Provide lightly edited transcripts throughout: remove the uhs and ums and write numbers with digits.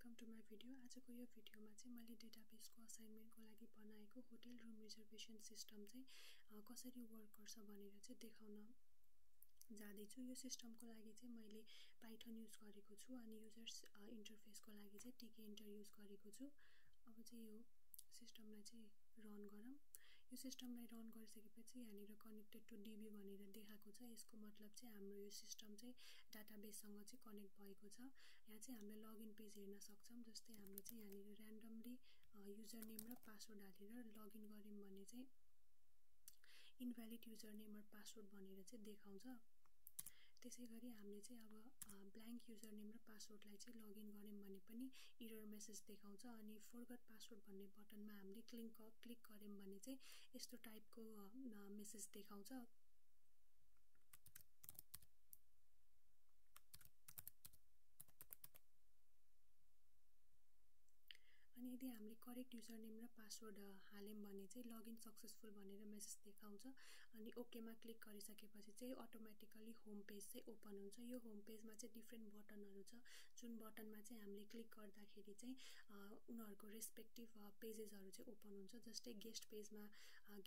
Welcome to my video. आजको यो भिडियोमा चाहिँ मैले डेटाबेसको असाइनमेन्टको लागि बनाएको होटल रुम रिजर्भेसन सिस्टम चाहिँ कसरी वर्क गर्छ भनेर चाहिँ देखाउन जाँदैछु। यो सिस्टमको लागि चाहिँ मैले पाइथन युज गरेको छु अनि युजर्स इन्टरफेसको लागि चाहिँ टिकेइन्टर युज गरेको छु। अब चाहिँ यो सिस्टमलाई चाहिँ रन गरौँ। यो सिस्टमलाई रन गरिसकेपछि यहाँनिर कनेक्टेड टु डिबी भनेर देखाएको छ। यसको मतलब चाहिँ हाम्रो यो सिस्टम चाहिँ डाटाबेससँग चाहिँ कनेक्ट भएको छ। यहाँ चाहिँ हामीले लगइन पेज हेर्न सक्छौँ। जस्तै हामीले चाहिँ यहाँनिर र्यान्डमली युजर नेम र पासवर्ड हालेर लगइन गऱ्यौँ भने चाहिँ इनभ्यालिड युजर नेम र पासवर्ड भनेर चाहिँ देखाउँछ। त्यसैगरी हामीले चाहिँ अब ब्ल्याङ्क युजर नेम र पासवर्डलाई चाहिँ लगइन गऱ्यौँ भने पनि इरर मेसेज देखाउँछ। अनि फरगट पासवर्ड भन्ने बटनमा हामीले क्लिक गऱ्यौँ भने चाहिँ यस्तो टाइपको मेसेज देखाउँछ। अनि यदि हामीले करेक्ट युजर नेम र पासवर्ड हाल्यौँ भने चाहिँ लगइन सक्सेसफुल भनेर मेसेज देखाउँछ। अनि ओकेमा क्लिक गरिसकेपछि चाहिँ अटोमेटिकली होम पेज चाहिँ ओपन हुन्छ। यो होम पेजमा चाहिँ डिफ्रेन्ट बटनहरू छ, जुन बटनमा चाहिँ हामीले क्लिक गर्दाखेरि चाहिँ उनीहरूको रेस्पेक्टिभ पेजेसहरू चाहिँ ओपन हुन्छ। जस्तै गेस्ट पेजमा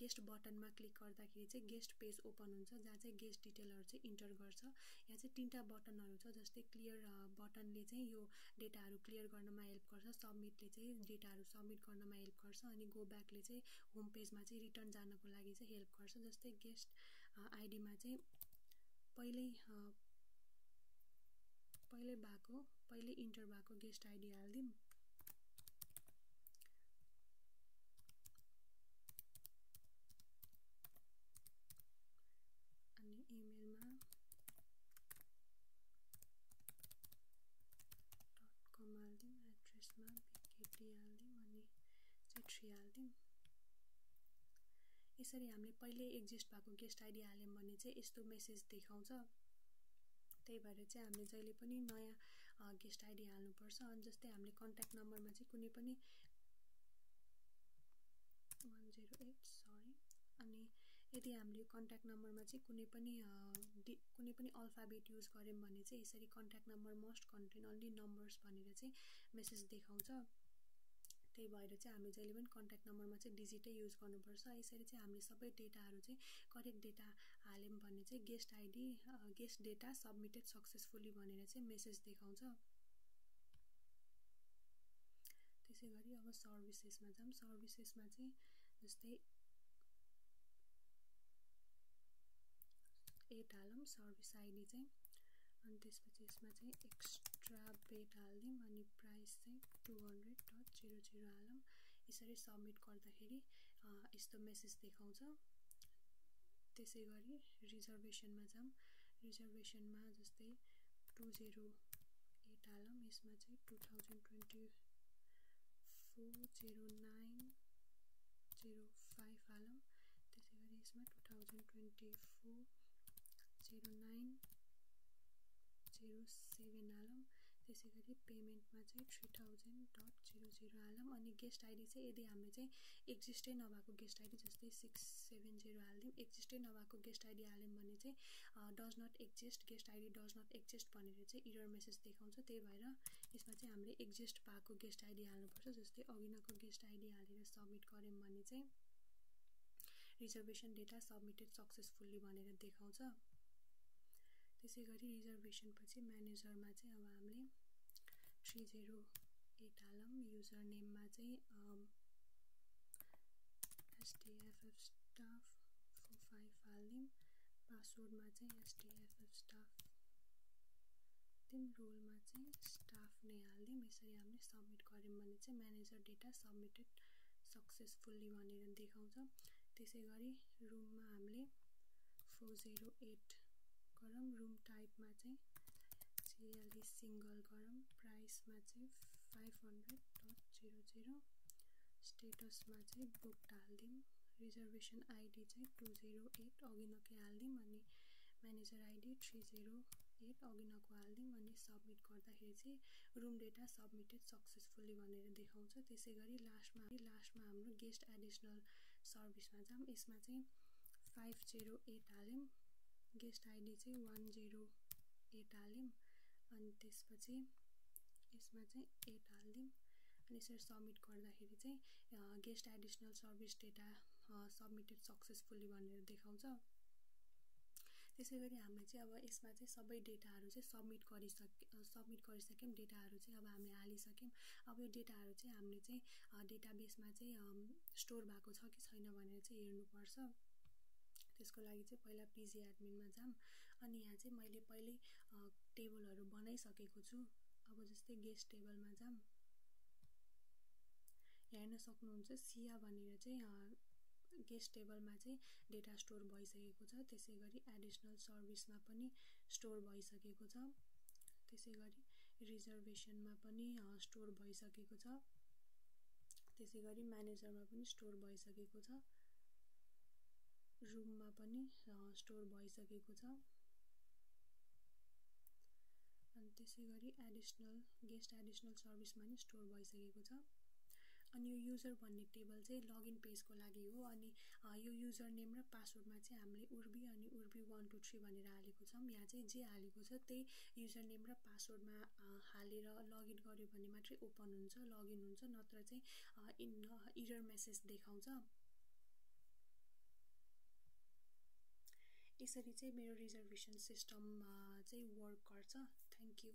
गेस्ट बटनमा क्लिक गर्दाखेरि चाहिँ गेस्ट पेज ओपन हुन्छ, जहाँ चाहिँ गेस्ट डिटेलहरू चाहिँ इन्टर गर्छ। यहाँ चाहिँ तीनटा बटनहरू छ। जस्तै क्लियर बटनले चाहिँ यो डेटाहरू क्लियर गर्नमा हेल्प गर्छ, सबमिटले चाहिँ डेटाहरू सबमिट गर्नमा हेल्प गर्छ, अनि गो ब्याकले चाहिँ होम पेजमा चाहिँ रिटर्न जानको लागि चाहिँ हेल्प गर्छ। जस्तै गेस्ट आइडीमा चाहिँ पहिले इन्टर भएको गेस्ट आइडी हाल्दिउँ। अनि इमेलमा .com हाल्दिउँ, एड्रेसमा BKT हाल्दिउँ अनि चाहिँ 3 हाल्दिउँ। यसरी हामीले पहिले एक्जिस्ट भएको गेस्ट आइडी हाल्यौँ भने चाहिँ यस्तो मेसेज देखाउँछ। त्यही भएर चाहिँ हामीले जहिले पनि नयाँ गेस्ट आइडी हाल्नुपर्छ। अनि जस्तै हामीले कन्ट्याक्ट नम्बरमा चाहिँ कुनै पनि 108 अनि यदि हामीले कन्ट्याक्ट नम्बरमा चाहिँ कुनै पनि अल्फाबेट युज गऱ्यौँ भने चाहिँ यसरी contact number must contain only numbers भनेर चाहिँ मेसेज देखाउँछ। त्यही भएर चाहिँ हामीले जहिले पनि कन्ट्याक्ट नम्बरमा चाहिँ डिजिटै युज गर्नुपर्छ। यसरी चाहिँ हामीले सबै डेटाहरू चाहिँ करेक्ट डेटा हाल्यौँ भने चाहिँ गेस्ट डेटा सबमिटेड सक्सेसफुली भनेर चाहिँ मेसेज देखाउँछ। त्यसै गरी अब सर्भिसेसमा जाऊँ। सर्भिसेसमा चाहिँ जस्तै 8 हालौँ सर्भिस आइडी चाहिँ, अनि त्यसपछि यसमा चाहिँ एक्स्ट्रा बेड हाल्दिउँ अनि प्राइस चाहिँ 200.00 हालौँ। यसरी सबमिट गर्दाखेरि यस्तो मेसेज देखाउँछ। त्यसै गरी रिजर्भेसनमा जाऊँ। रिजर्भेसनमा जस्तै 208 हालौँ। यसमा चाहिँ 2024-09-05 हालौँ। त्यसै गरी यसमा 2024-09-07 हालौँ। त्यसै गरी पेमेन्टमा चाहिँ 3000.00 हालौँ। अनि गेस्ट आइडी चाहिँ यदि हामीले चाहिँ एक्जिस्टै नभएको गेस्ट आइडी जस्तै 670 हाल्दिउँ। एक्जिस्टै नभएको गेस्ट आइडी हाल्यौँ भने चाहिँ does not exist, guest ID does not exist भनेर चाहिँ इरर मेसेज देखाउँछ। त्यही भएर यसमा चाहिँ हामीले एक्जिस्ट भएको गेस्ट आइडी हाल्नुपर्छ। जस्तै अघिनको गेस्ट आइडी हालेर सबमिट गऱ्यौँ भने चाहिँ रिजर्भेसन डेटा सबमिटेड सक्सेसफुल्ली भनेर देखाउँछ। त्यसै गरी रिजर्भेसन पछि म्यानेजरमा चाहिँ अब हामीले 308 हालौँ। युजर नेममा चाहिँ STFF स्टाफ 45 हाल्दिउँ। पासवर्डमा चाहिँ STFF स्टाफ हाल्दिउँ। रोलमा चाहिँ स्टाफ नै हाल्दिउँ। यसरी हामीले सबमिट गऱ्यौँ भने चाहिँ म्यानेजर डेटा सबमिटेड सक्सेसफुल्ली भनेर देखाउँछ। त्यसै गरी रुममा हामीले 408 गरौँ। रुम टाइपमा चाहिँ CLE सिङ्गल गरौँ। प्राइसमा चाहिँ 500.00। स्टेटसमा चाहिँ बुक्ड हाल्दिउँ। रिजर्भेसन आइडी चाहिँ 208 अघिनकै हाल्दिउँ अनि म्यानेजर आइडी 308 अघिनको हाल्दिउँ अनि सबमिट गर्दाखेरि चाहिँ रुम डेटा सबमिटेड सक्सेसफुल्ली भनेर देखाउँछ। त्यसै गरी लास्टमा हाम्रो गेस्ट एडिसनल सर्भिसमा जाऊँ। यसमा चाहिँ 508 हाल्यौँ। गेस्ट आइडी चाहिँ 108 हाल्यौँ अनि त्यसपछि यसमा चाहिँ 8 हाल्यौँ। हाल्दिउँ अनि यसरी सबमिट गर्दाखेरि चाहिँ guest additional service data submitted successfully भनेर देखाउँछ। त्यसैगरी हामीले चाहिँ अब यसमा चाहिँ सबै डेटाहरू चाहिँ सबमिट गरिसक्यौँ डेटाहरू चाहिँ अब हामीले हालिसक्यौँ। अब यो डेटाहरू चाहिँ हामीले चाहिँ डेटाबेसमा चाहिँ स्टोर भएको छ कि छैन भनेर चाहिँ हेर्नुपर्छ। त्यसको लागि चाहिँ पहिला पिजी एडमिनमा जाऊँ अनि यहाँ चाहिँ मैले पहिल्यै टेबलहरू बनाइसकेको छु। अब जस्तै गेस्ट टेबलमा जाऊँ, हेर्न सक्नुहुन्छ सिया भनेर चाहिँ गेस्ट टेबलमा चाहिँ डेटा स्टोर भइसकेको छ। त्यसैगरी एडिसनल सर्भिसमा पनि स्टोर भइसकेको छ। त्यसैगरी रिजर्भेसनमा पनि स्टोर भइसकेको छ। त्यसैगरी म्यानेजरमा पनि स्टोर भइसकेको छ। रुममा पनि स्टोर भइसकेको छ। अनि त्यसैगरी गेस्ट एडिसनल सर्भिसमा नि स्टोर भइसकेको छ। अनि यो युजर भन्ने टेबल चाहिँ लगइन पेजको लागि हो। अनि यो युजर नेम र पासवर्डमा चाहिँ हामीले उर्बी अनि उर्बी 1 2 3 भनेर हालेको छौँ। यहाँ चाहिँ जे हालेको छ त्यही युजर नेम र पासवर्डमा हालेर लगइन गर्यो भने मात्रै ओपन हुन्छ, लगइन हुन्छ, नत्र चाहिँ इरर मेसेज देखाउँछ। यसरी चाहिँ मेरो रिजर्भेसन सिस्टम चाहिँ वर्क गर्छ। Thank you.